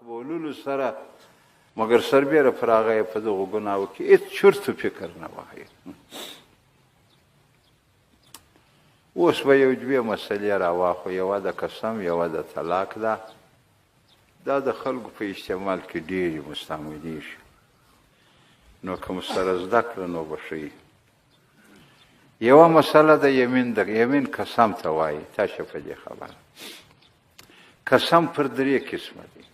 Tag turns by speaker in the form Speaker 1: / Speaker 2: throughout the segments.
Speaker 1: بوللو سره، مګر سربېره پر هغه یې په دغو ګناوو کې هېڅ چرت فکر نه وهي. اوس به یو دوې مسلې راواخو، یوه د قسم، یوه د طلاق ده. دا د خلکو په استعمال کې ډېرې مستعملېږي، نو که مو سره زده کړه نو به ښه وي. یوه مسله د یمین ده، یمین قسم ته وایي، تاسو په دې خبره. قسم پر درې قسمه دی،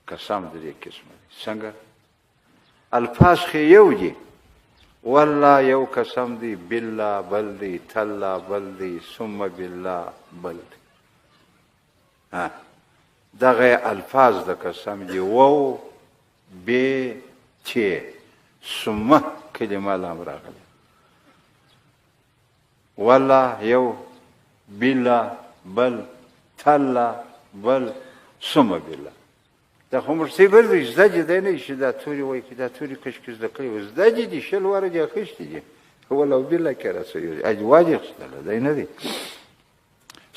Speaker 1: قسم درې قسمه دی. څنګه؟ الفاظ خو یو دي، والله یو قسم دی، بالله بل دی، تالله بل دی، ثم بالله بل دی. دغه الفاظ د قسم دی، وو ب ت ثم کلمه لام راغله. والله یو، بالله بل، تالله بل، ثم بالله. دا خو موږ څه بل دی، زده دې دی نه چې دا توري وایي، چې دا توري کشکې زده کړي وي، زده دې دي، 20 واره دې اخیستي دي، ولو بالله کې راسره یو اجوا دې اخیستله دی نه دی.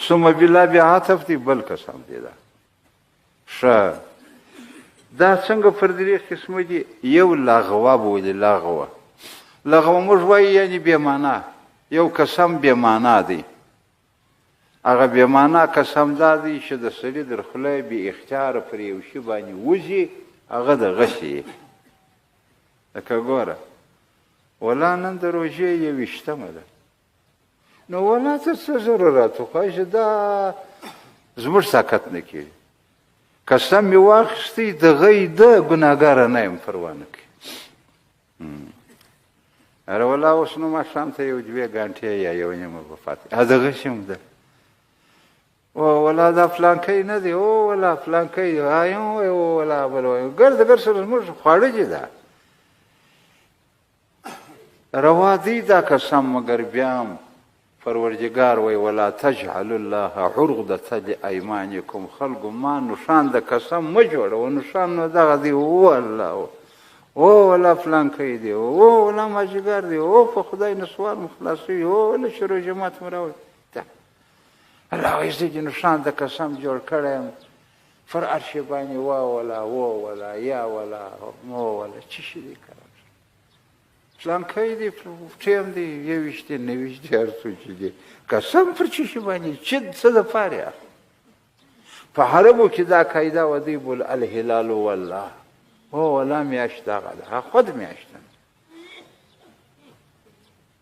Speaker 1: ثم بالله بیا عطف دی، بل قسم دی. دا ښه، دا څنګه پر درې قسمه دي؟ یو لغوه بولي، لغوه، لغوه موږ وایو یعنې بې معنا، یو قسم بې معنا دی. هغه بې معنا قسم دا دی چې د سړي در خوله بې اختیاره پر یو شي باندې وځي، هغه د غشي یې. لکه ګوره ولا نن د روژې 21مه ده، نو ولا ته څه ضرورت و؟ خو چې دا زموږ ساکت نه کېږي. قسم مې واخیستی د غی ده، ګناهګاره نه یم، پروا نه کوي. اره ولا اوس نو ماښام ته یو دوې ګانټې یا یو نیمه به پاتې، د غشي هم ده. او ولا دا فلانکی نه دی، او ولا فلانکی دی، آیون وای، او ولا بل وای، ګرد ګرد سره زموږ خواړه دي. دا روا دی دا قسم، مګر بیا هم پروردګار وای ولا تجعل الله عرضة لأیمانکم. خلکو ما نښان د قسم مه جوړوه، نښان نو دغه دی، والله او ولا فلانکی دی، او ولا مازدیګر دی، او په خدای نسوار مو خلاصوي، او ولا چې روژه مات مو راوړي. الله وایي زه دې نښان د قسم جوړ کړی یم، پر هر شي باندې وا ولا و ولا یا ولا مو ولا څه شي دی کار فلانکی دی، ټیم دی، 21 دی، 29 دی، هر څه چې دی قسم پر څه شي باندې چې څه دپاره یې اخلي. په عربو کې دا قاعده وه، دوی بول الهلال والله، او ولا میاشت دغه ده، هغه خود میاشت ده.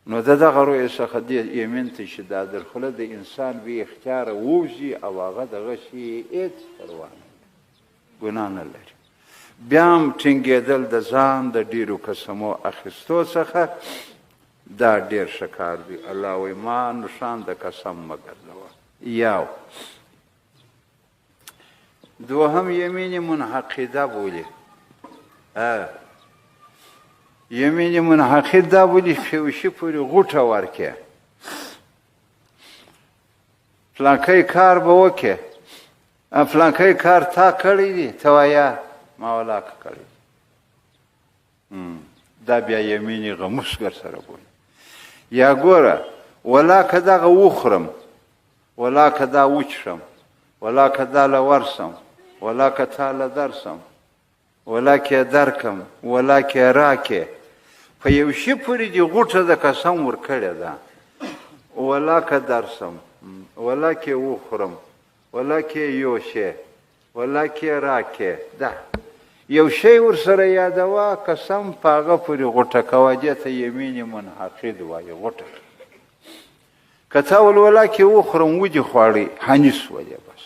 Speaker 1: نو د دغه رویې څخه دې یمین ته چې دا در خوله د انسان بې اختیاره ووځي او هغه دغه شي هېڅ پروا نه لري، ګناه نه لري. بیا هم ټینګېدل د ځان د ډېرو قسمو اخیستو څخه دا ډېر ښه کار دی. الله وایي ما نښان د قسم مه ګرځوه. یو دوهم یمین منعقده بولي. یمین منعقد دا بولي چې یو شي پورې غوټه ورکړې، فلانکی کار به وکړې، فلانکی کار تا کړی دی، ته وایه ما ولاکه کړی. دا بیا یمین غموس ګر سره بولي. یا ګوره ولا که دغه وخورم، ولا که دا وچښم، ولا که دا له ورسم، ولا که تا له درسم، ولا که درکم، ولا که راکې، په یو شي پورې دې غوټه د قسم ورکړې ده، ولا که درسم، ولا که وخورم، ولا که یوشې، ولا که راکې، دا یو شی ورسره یادوه، قسم په هغه پورې غوټه کوه، دې ته یمین منعقد وایي، غوټه. که تا ول ولا کې وخورم ودې خواړې حنیس ولې، بس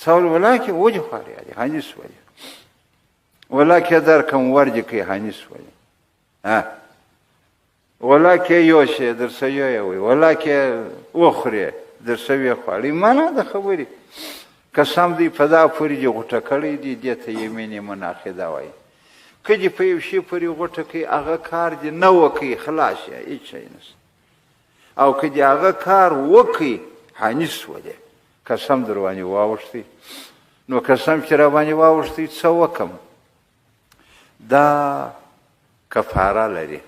Speaker 1: تا ول ولا کې ودې خواړې حنیس ولې، ولا کې درکم ور دې کوي حنیس ولې، ولا کې یو شی درسه یو وي، ولا کې وخورې درسه ویې خواړې. معنا د خبرې قسم دی په دا پورې دې غوټه کړی دی، دې ته یمین منعقده وایي. که دې په یو شي پورې غوټه کوي هغه کار دې نه وکړي، خلاص یې، هېڅ شی نشته. او که دې هغه کار وکړي حنیس ولې، قسم در باندې واوښتی، نو قسم چې را باندې واوښتی څه وکم؟ دا کفاره لري،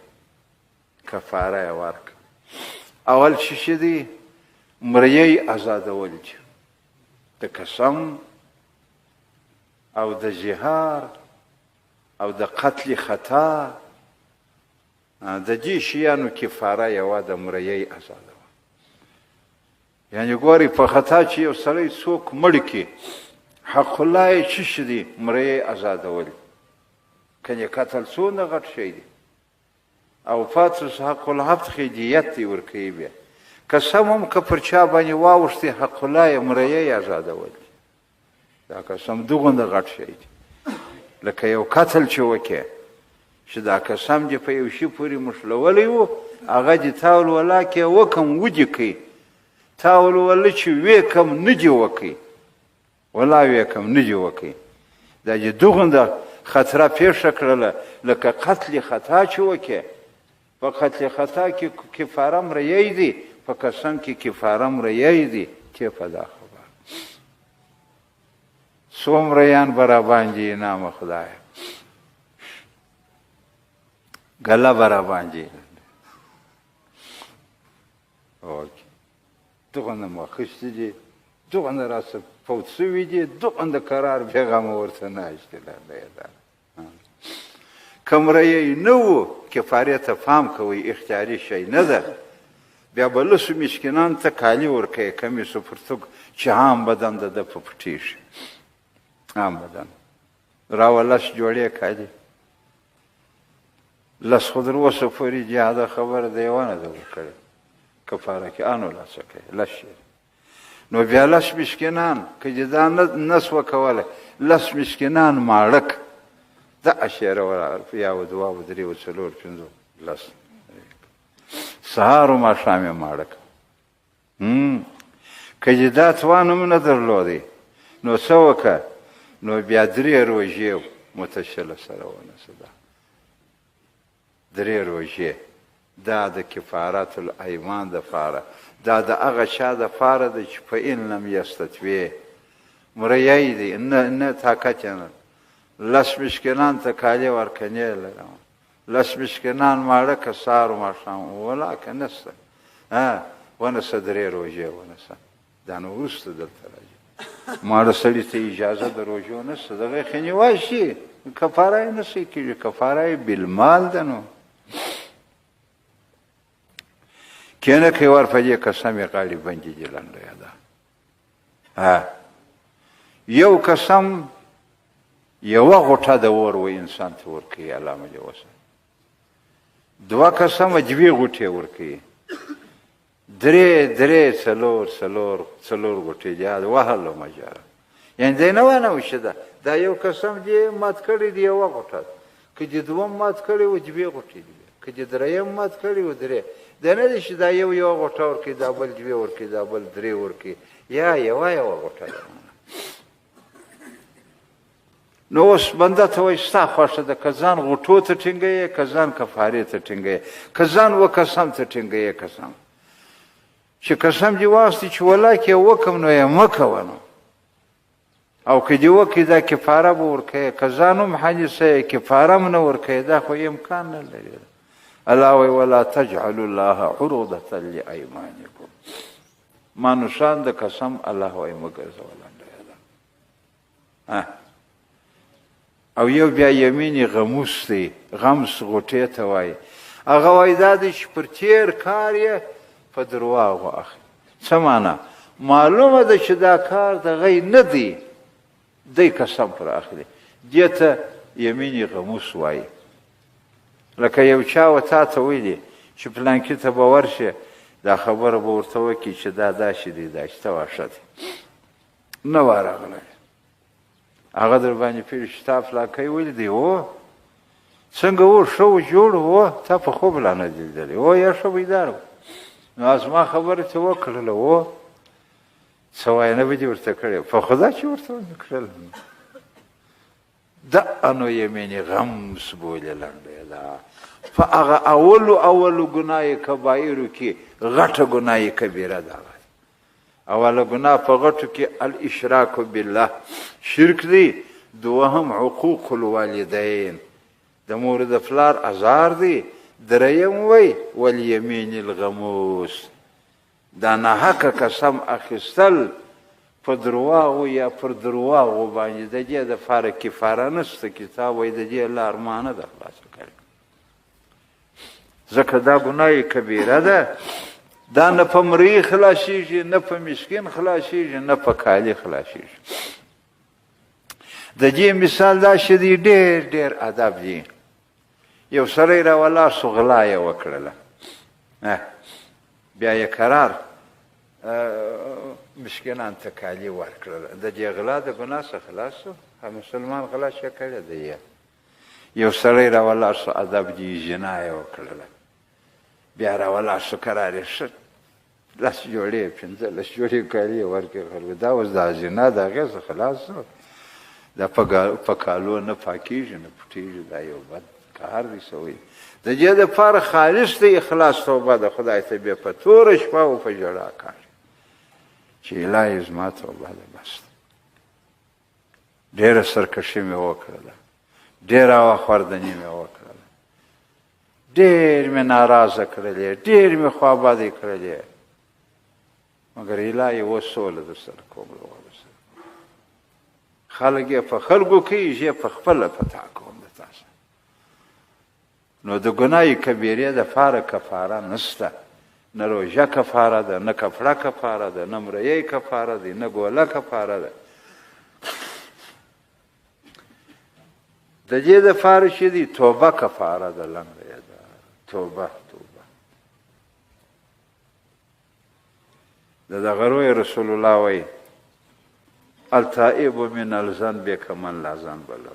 Speaker 1: کفاره یې ورکړه. اول څه شي دی؟ مریی ازادول دي. د قسم او د ظهار او د قتل خطا د دې شیانو کفاره یوه د مریی ازادوه. یعنی ګورئ په خطا چې یو سړی څوک مړ کړي، حق الله یې څه شي دی؟ مریی ازادول. کنې قتل څونه غټ شی دی. او پاتې شو حق العبد خو دیت دی ورکوي. بیا قسم هم که پر چا باندې واوښتي، حق الله یې مریی ازادول دي. دا قسم دغونه غټ شی دی لکه یو قتل چې وکې، چې دا قسم دې په یو شي پورې مښلولی و، هغه دې تاول ولا کې وکم ودې کوي، تاول ولا چې وې کم نه دې وکوي، ولا وې کم نه دې وکوي. دا دې دغونده خطره پېښه کړله لکه قتل خطا چې وکې. په قتل خطا کې کفاره مریی دی، په قسم کې کفاره مریی دی. ته په دا خبر څومره یان به راباندې نامه خدایه ګله به راباندې اوکې دغونه مو اخیستي دي، دغونه راڅه فوت شوي دي، دغونه قرار بېغمه ورته ناست دي. لنډه کمره یې نه وو، کفارې ته پام کوئ، اختیاري شی نه ده. بیا به لسو مسکینانو ته کالي ورکوې، کمیس او پرتوګ چې عام بدن د ده په پټېږي، عام بدن راوه لس جوړې کالي، لس خو تر اوسه پورې جهاده خبره د یوه نه ده ورکړې کفاره کې انو لا څه کوي لس شي. نو بیا لس مسکینان که دې دا نه سوه کولی، لس مسکینان ماړه که. دا اشعره یو دوه و درې و څلور پنځه لس، سهار و ماښام یې ماړه که. که دې دا توان هم نه درلودی نو څه وکړه؟ نو بیا درې روژې متشله سره ونیسه. دا درې روژې دا د کفارات الایمان دپاره، دا د هغه چا دپاره دی چې په ان لم یستطوع مریی دی، نه طاقت یې نه، لس مسکینان ته کالي ورکنې لرم، لس مسکینان ماړه که سهار و ماښام ولا که نسته ونسه درې روژې ونسه. دا نو وروسته دلته راځي. ماړه سړي ته اجازه د روژو نسته، دغه خو نیوای شي، کفاره یې نه شي کېږي، کفاره یې بالمال ده. نو کینه کوي ور په دې قسم یې غاړې بندې دي. لنډه یې ده یو قسم یوه غوټه د اور و انسان ته ورکوي، الله مو دې وساتي. دوه قسمه دوې غوټې ورکوي، درې درې څلور څلور څلور غوټې دي، وهلو مجاره. یعنې دی نه وانه وشي ده، دا یو قسم دې مات کړی دی یوه غوټه ده، که دې دوم مات کړی و دوې غوټې دي، که دې درېیم مات کړی و درې. دا نه دی چې دا یو یوه غوټه ورکوي، دا بل دوې ورکوي، دا بل درې ورکوي، یا یوه یوه غوټه ده. نو اوس بنده ته وایي ستا خوښه ده، که ځان غوټو ته ټینګوې، که ځان کفارې ته ټینګوې، که ځان و قسم ته ټینګوې. قسم چې قسم دې واخیستی چې ولا کې وکم نو یې مه کوه، نو او که دې وکړي دا کفاره به ورکوې، که ځان هم حنیسه یې کفاره هم نه ورکوې، دا خو امکان نه لري. الله وایي ولا تجعلوا الله عرضة لأیمانکم، ما نشان د قسم الله وایي مه ګرځوه. لنډه یې ده. او یو بیا یمین غموس دی، غمس غوټې ته وایي. هغه وایي دا دی چې پر تېر کار یې په درواغو اخلي. څه معنا؟ معلومه ده چې دا کار د غی نه دی، دی قسم پر اخلي، دې ته یمین غموس وایي. لکه یو چا و تا ته ویلي چې پلانکي ته به ورشې، دا خبره به ورته وکړي چې دا داسې دی، داسې ته واښه دی، نه وه راغلی. هغه در باندې پېښ چې تا پلانکی ولیدی، هو څنګه و، ښه و، جوړ و، تا په خوب لا نه دی لیدلی، هو یا ښه بیدار و، نو زما خبره ته وکړله، هو څه وایې نه به دې ورته کړې، په خدا چې ورته ونه کړل. دا انو یمین غمس بولې. لنډه یې ده په هغه اولو اولو ګناه کبایرو کې غټه ګناه کبیره ده. اوله ګناه په غټو کې الاشراک بالله شرک دی، دوهم عقوق الوالدین د مور د پلار ازار دی، دریم وی والیمین الغموس دا ناحقه قسم اخیستل په درواغو یا پر درواغو باندې د دې دپاره کفاره نشته. کتاب وایي د دې لار ما نه ده خلاصه کړې، ځکه دا ګناه کبیره ده. دا نه په مرۍ خلاصېږي، نه په مسکین خلاصېږي، نه په کالي خلاصېږي. د دې مثال داسې دی، ډېر ډېر ادب دی. یو سړی راولاړ سو، غلا یې وکړله، بیا یې کرار مسکینان ته کالي ورکړله. د دې غلا د ګناه څخه خلاص سو. مسلمان غلا چې کړې ده. یو سړی راولاړ سو، ادب دی، زنا یې وکړله، بیا راولاړ سو، کرار یې ښه لس جوړې 15 جوړې کالي یې ورکړې خلکو. دا اوس دا زنا د هغې څخه خلاص سو. دا په کالو نه پاکېږي نه پټېږي، دا یو بد کار دی سوی. د دې دپاره خالص د اخلاص توبه ده، خدای ته بیا په توره شپه او په ژړا کاږي چې الهي زما توبه ده، بس ده. ډېره سرکشي مې وکړله، ډېره هواخوردني مې وکړله، ډېر مې ناراضه کړلې، ډېر مې خوابدې کړلې، مګر الهي اوس سوله در سره کوم، روغه در سره کوم. خلک یې په خلکو کوي، زه یې په خپله په تا کوم د تا سره. نو د ګناه کبیرې دپاره کفاره نشته، نه روژه کفاره ده، نه کپړه کفاره ده، نه مریی کفاره ده، نه ګوله کفاره ده. د دې دپاره چې دی توبه کفاره ده، لنډه یې ده توبه. توبه د دغه روی رسول الله وایي التائب من الذنب کمن لا ذنب له.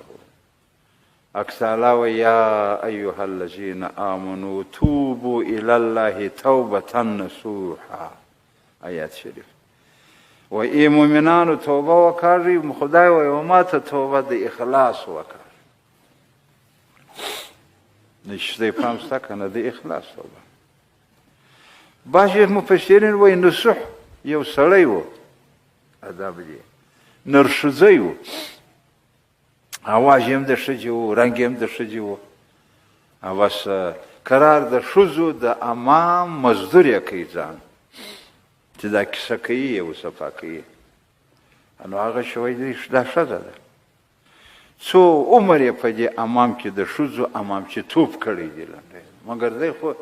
Speaker 1: اکثالا یا ایها الذین آمنوا توبوا الی الله توبة نصوحا، آیات شریف. و ای مؤمنانو توبه وکاږئ، خدای وایي وما ته توبه د اخلاص وکاږئ. نشته پام سته که نه د اخلاص توبه. بعضې مفسرین وایي نصوح یو سړی و، ادب دی، نرښځی و، اواز یې هم د ښځې و، رنګ یې هم د ښځې و، او بس قرار د ښځو د امام مزدور یې کوي ځان، چې دا کیسه کوي یې وصفا کوي. نو هغه شوی دی دا ښځه ده، څو عمر یې په دې امام کې د ښځو امام چې توپ کړی دی لنډی، مګر دی خو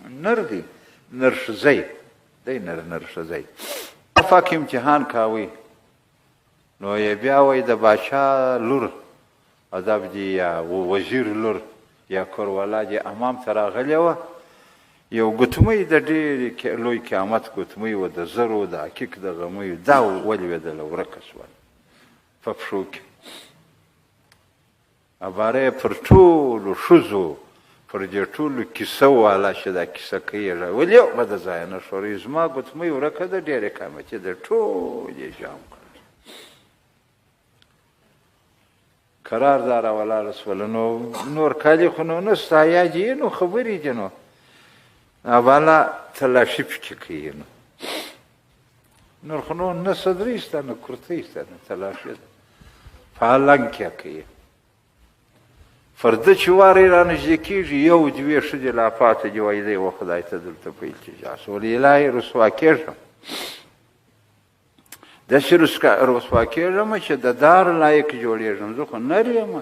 Speaker 1: نر دی، نرښځی دی، نر نرښځی. پاک امتحان کاوی، نو یې بیا وایي د باچا لور ادب دی یا وزیر لور یا کوروالا دی امام ته راغلې وه، یو ګوتمۍ د ډېرې لوی قیامت ګوتمۍ وه، د زرو د عقیق د غمیو، دا ولوېدله ورکه شوه په پښو کې. عباره یې پر ټولو ښځو پر دې ټولو کیسه والا چې دا کیسه کوي ولې یو به د ځایه نه ښوروي، زما ګوتمۍ ورکه ده ډېرې قیمتي ده، ټول یې جام کړ. قرار دا راولاړه سوله، نو نور کالي خو نو نشته، حیا دي نو خبرې دي، نو بالا تلاشي پکې کوي. نو نور خو نو نه صدرۍ شته نه کرتۍ شته نه تلاشي ده، په النګ کې کوي. فرده چې واری رانږدې کېږي یو دوې ښځې لا پاتې دي، وایي دی و خدای ته دلته په التجا سول، الهي رسوا کېږم، داسې رسوا کېږم چې د دار لایق جوړېږم، زه خو نر یم،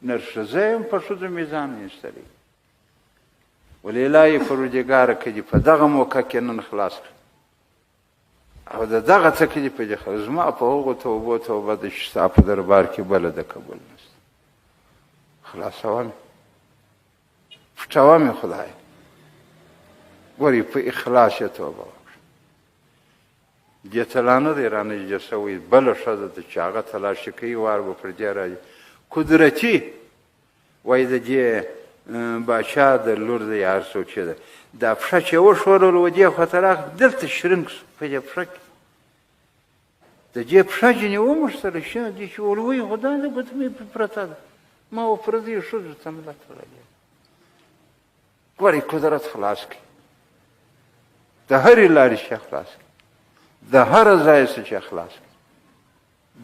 Speaker 1: نر ښځه یم، په ښځو مې ځان ایستلی. ولې الهي پروردګاره که دې په دغه موقع کې نن خلاص کړ او د دغه څه کې دې په دې خلاص، زما په هغو توبو توبه ده چې ستا په دربار کې بله د قبول نشته، خلاصوه مې، پټوه مې خدای. ګورې په اخلاص یې توبه وکړه. دې ته لا نه دی رانږدې شوی، بله ښځه ده چې هغه تلاشي کوي، وار به پر دې راځي. قدرتي وایي د دې باچا د لور دی هر څوک چې ده، دا پښه چې وښورول و دې خوا ته راغی، دلته شرنګ شو په دې پښه کې، د دې پښه ځینې وموښتله، شنه دي چې ولوی خو دا ده ګوتمۍ پرې پرته ده، ما و پردیو ښځو ته ملا تړلې. ګورې قدرت خلاص کړي، د هرې لارې چې خلاص کړي، د هره ځایه څه چې خلاص کړي،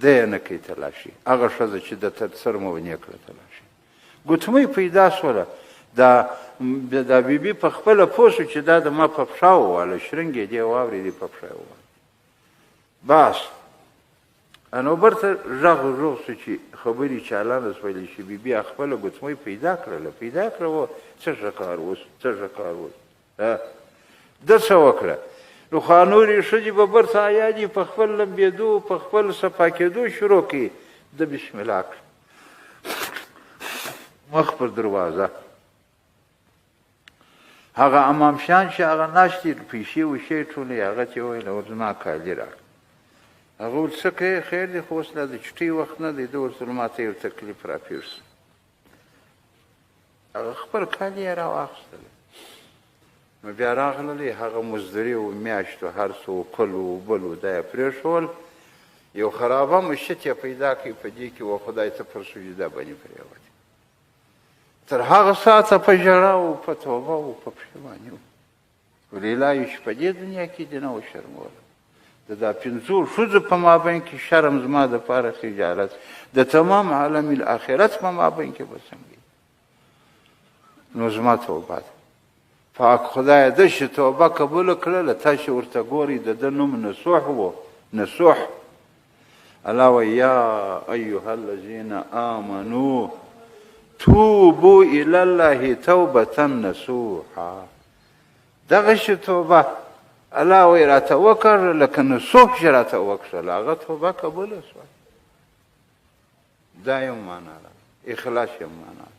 Speaker 1: دی یې نه کوي تلاشي. هغه ښځه چې د تر څرمه ونې کړه تلاشي، ګوتمۍ پیدا سوله، دا بیبي په خپله پوه شو چې دا د ما په پښه وواله، شرنګ یې دې واورېدې په پښه یې وواله. بس نو برته غږ روغ شو چې خبرې چالانه سولې چې بي بي خپله ګوتمۍ پیدا کړله، پیدا کړه و څه ښه کار اوس، څه ښه کار اوس. ده څه وکړه؟ نو خانورې ښځې به برته عیالې په خپل لمبېدو په خپل صفا کېدو شروع کړي. ده بسم الله کړه، مخ پر دروازه. هغه امام شان چې هغه ناست دي پیسې وشې ټولې، هغه ته یې وویل ور زما کالي راکړه. هغه وویل څه کوې؟ خیر دی، خو اوس لا د چوټۍ وخت نه دی. ده ورته ما ته یو تکلیف راپېښ شو. هغه خپل کالي یې راواخیستل. نو بیا راغللې هغه مزدوري و میاشتو هر څه و کلو و بل و دا یې پرېښول. یو خرابه مشت یې پیدا کړي، په دې کې و خدای ته پر سجده باندې پرېوتې. تر هغه ساعته په ژړا و په توبه و په پښیماني و. ولیلا یې چې په دې دنیا کې دې نه وشرموله. د دا پنځو ښځو په مابین کې شرم زما دپاره خجالت، د تمام عالم الاخرت په مابین کې به څنګه وي؟ نو زما توبه ده. پاک خدای داسې توبه قبوله کړله، تاسې ورته ګورئ د ده نوم نصوح و، نصوح. الله وایي یا ایها الذین آمنو توبوا الی الله توبة نصوحا. دغسې توبه الله وایي راته وکړه لکه نصوح چې راته وکړله، هغه توبه قبوله شوه. دا یو معنا ده، اخلاص یو معنا ده.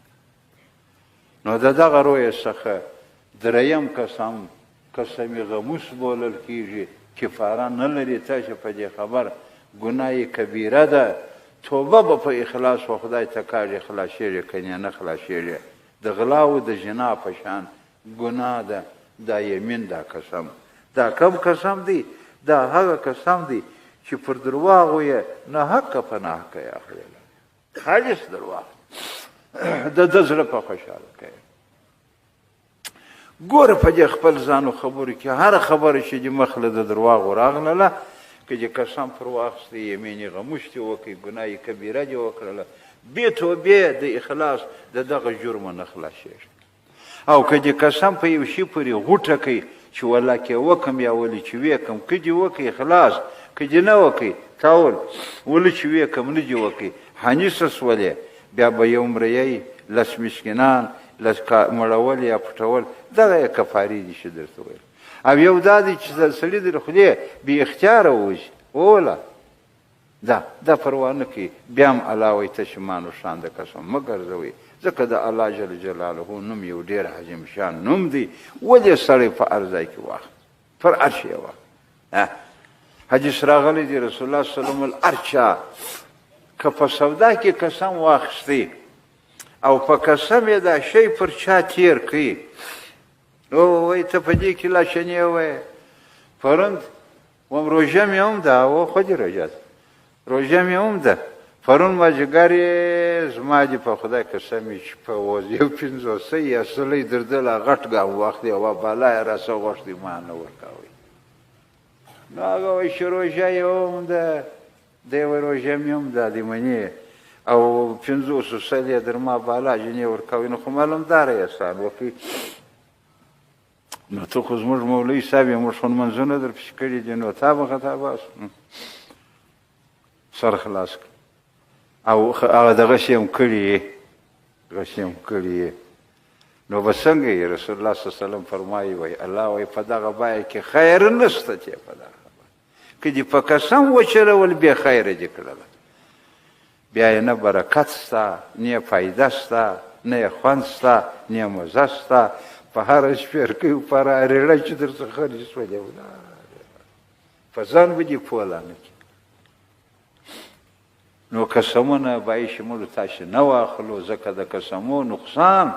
Speaker 1: نو د دغه رویې څخه دریم قسم، قسم غموس بولل کېږي، کفاره نه لري. تاسې په دې خبر ګناه کبیره ده، توبه به په اخلاص و خدای ته کاږي خلاصېږي، که نه نه خلاصېږي. د غلا او د زنا په شان ګناه ده دا یمین، دا قسم. دا کوم قسم دی؟ دا هغه قسم دی چې پر درواغو یې ناحقه په ناحقه یې اخلي، خالص درواغ د ده زړه په خوشحاله کوي. ګوره په دې خپل ځانو خبرو کې هره خبره چې دې مخ له د درواغو راغلله، که دې قسم پر واخیستی، یمین یې غموش دې وکړي، ګناه یې کبیره دې وکړله، بې توبې د اخلاص د دغه جرمه نه خلاصېږي. او که دې قسم په یو شي پورې غوټه کوي چې والله که وکم یا ولې چې ویې کم، که دې وکړي خلاص، که دې نه وکړي تاول ولې چې ویې کم نه دې وکړي، حنیسه سولې، بیا به یو مریی، لس مسکینان، لس مړول یا پټول، دغه یې کفارې دي چې درته ویل. او یو دا دی چې سړي د خولې بې اختیاره ووځي، ووله دا دا پروا نه کوي، بیا هم الله وایي ته چې مان و شان د قسم مه ګرځوئ، ځکه د الله جل جلاله نوم یو ډېر عظیم شان نوم دی. ولې سړی په هر ځای کې واخلي، پر هر شي یې واخلي. حدیث راغلی دی رسول الله صلی الله علیه وسلم هر چا که په سودا کې قسم واخیستی او په قسم یې دا شی پر چا تېر کړي، او وایي ته په دې کې لا شنې وایې، پرون وم روژه مې هم ده، او خو دې روژه ده، روژه مې هم ده، پرون مازدیګر یې زما دې په خدای قسم وي چې په یو پنځوسۍ یا سلۍ در ده لا غټ ګام واخلي او بالا یې راسه غوښتي ما نه ورکوي. نو هغه وایي چې روژه یې هم ده، دی وایي روژه مې هم ده، دې منې او پنځوسو سل یې در ما بالا جنې ورکوي، نو خو معلومداره احسان وکړي. نو ته خو زموږ مولوي صاحب یې، موږ خو لمونځونه در پسې کړي دي، نو تا به خطا باسو، سر خلاص کړ. او هغه دغسې هم کړي، دغسې هم کړي. نو به څنګه یې؟ رسول الله صلی الله علیه وسلم فرمایي وایي الله وایي په دغه بیه کې خیر نشته، چې په دغه خبره که دې په قسم وچلول بې خیره دې کړله، بیا یې نه برکت شته، نه یې فایده شته، نه یې خوند شته، نه یې مزه شته. په هره شپېرکۍ او په هره رېړه چې در څخه خرڅ شولې په ځان به دې پوه لا نه کړي. نو قسمونه باید چې موږ تاسې نه واخلو، ځکه د قسمو نقصان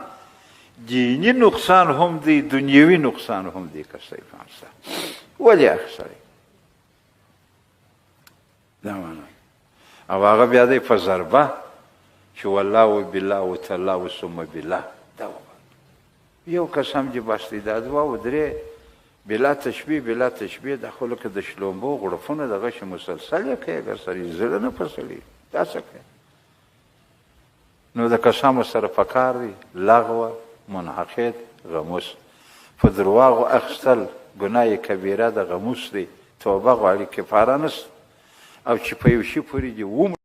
Speaker 1: دیني نقصان هم دی، دنیوي نقصان هم دی. که سړی پام سه ولې اخلي سړی دا معنا. او هغه بیا دی په ضربه چې والله و بالله و تالله و ثم بالله، دا یو قسم دې بس دی، دا دوه او درې بلا تشبیه بلا تشبیه، دا خو لکه د شلومبو غړفونه دغسې مسلسل یې کوي، اګر سړي زړه نه پسړي دا څه کوي. نو د قسمو سره پکار دی لغوه، منعقد، غموس. په درواغو اخیستل ګناه کبیره د غموس دی، توبه غواړي، کفاره نشته. او چې په یو شي پورې دې ومړي.